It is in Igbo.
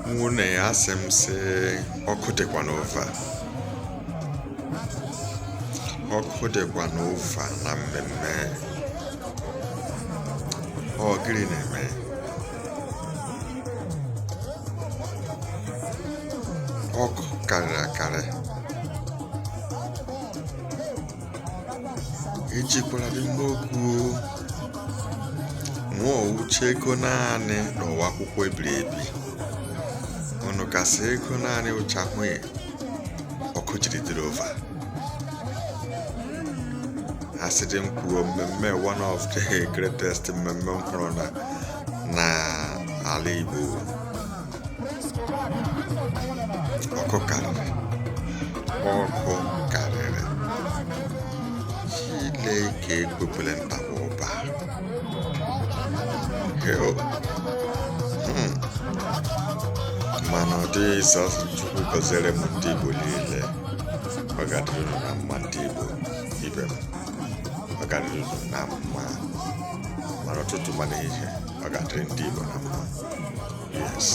Nwunye ya asị m sị ọkụ dịkwa n'ụva, ọkụ dịkwa n'ụva na mmemme. Ọ gịnị na-eme? Ọkụ karịrị akarị. Ejikwara dị mma okwu nwụọ uche ego naanị n'ụwa akwụkwọ ebiri ebi. Unu kasị ego naanị ụcha hụghị ọkụ jiri dịrị ova. Asịdị m kwuo, mmemme one of the greatest mmemme m hụrụ na ala Igbo. Ọkụ karịrị, ọkụ karịrị. Chineke ekwekwele ntakwa ụba. Heo. Mana ọ dịghị sọsọ. Chukwu gọziere m ndị Igbo niile. Ọ ga-adịrị unu na mma, ndị Igbo ibe m. Ọ ga-adịrị unu na mma, mana ụtụtụ, mana ehihie, ọ ga-adịrị ndị Igbo na mma. Yes.